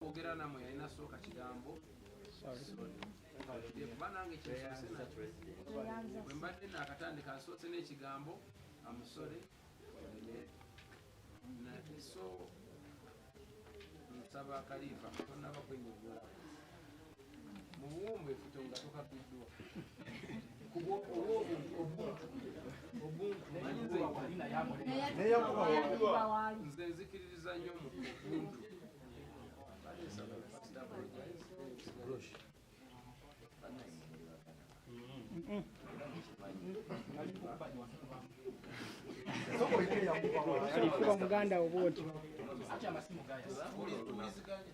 Okwogera nammwe yalina sooka kigambo sorry. Kuba nange kyensoose nakyo bwe mbadde naakatandika, nsoose n'ekigambo "I'm sorry." So nsaba Kalifa, tonaba kwenyonyola mu buwombeefu nga tokapiddwa obuntu obuntu. Manyi nze nzikiririza nnyo mu buntu. Badde nsaba first apologize, then Alifuba muganda wo bwotyo.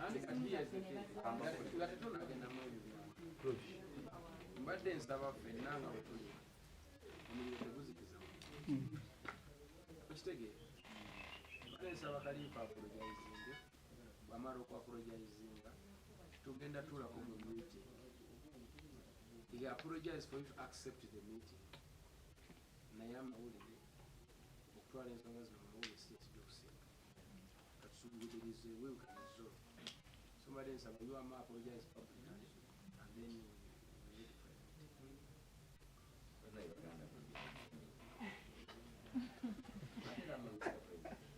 Andi kati here's the thing. Nga tetunagenda mu ebyo byange, mbadde nsaba ffenna nga bwe tuli, omuliro teguzikiza. Okitegeera? Mbadde nsaba Kalifa apologizinge. Bwamala okuapologizinga, tugenda tuulako mu meeting. He apologize for you to accept the meeting, naye amawulire, okutwala ensonga zino mu mawulire si ekijja okusinga. Katusuubirize we can resolve. So mbadde nsaba you ama apologize publicly and then we ready for a meeting. Bannayuganda.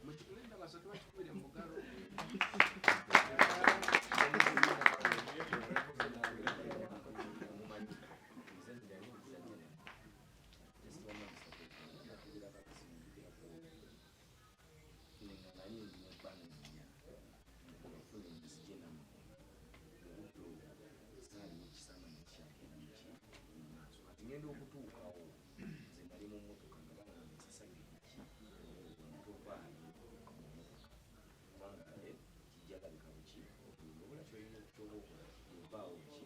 Mukigenda basooke bakikubire mu bugalo. Mumanyi nze nali nzijja just one month nakubira kakasinjukira nga nali ndi mu banoonya nfune nzije nammwe obudde obwo saalimu kisaamanya kikyagenda muki mu maaso. Kati ngenda okutuukawo, nze nali mu mmotoka nga bagamba ensasage ki tovaayo mu mmotoka kubanga kijja labika buki obula kyolina kyoba okola ovaawo ki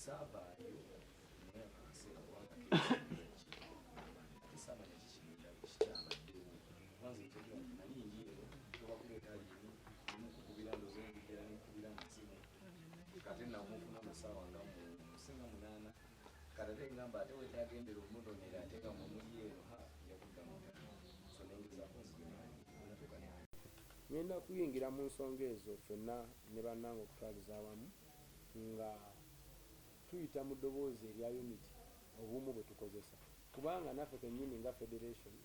saavaayo naye akaseera kubanga ate saamanya kikigenda kikyabaddewo. Kubanza ekyogira nti nali ndi eno tobakuleeta limu nimukukubira ndoze nzijira nemukubira amasimu kate namufuna musaawa nga musinga 8. Kati ate ngamba ate wetagendera omunonera ate nga mwemuli eno ha nja kuddamu so nengezaako nzije natuuka ne Ngenda kuyingira mu nsonga ezo ffenna ne bannange okutwaliza awamu nga tuyita mu ddoboozi erya unity, obumu bwe tukozesa, kubanga naffe kennyini nga federation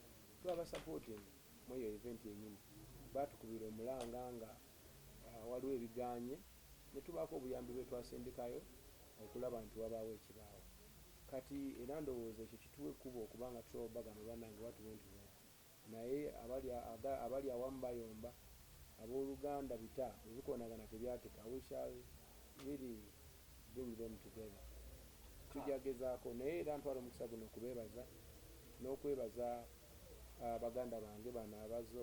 twaba supporting mu eyo event yennyini. Batukubira omulanga nga waliwo ebiganye ne tubaako obuyambi bwe twasindikayo okulaba nti wabaawo ekibaawo. Kati era ndowooza ekyo kituwa ekkubo okubanga tusobola obagamba, "Bannange, what went wrong?" Naye abali awamu bayomba, abooluganda bita ebikoonagana tebyatika. We shall really bring them together, tujagezaako. Naye era ntwala omukisa guno okubeebaza n'okwebaza baganda bange bano abazze.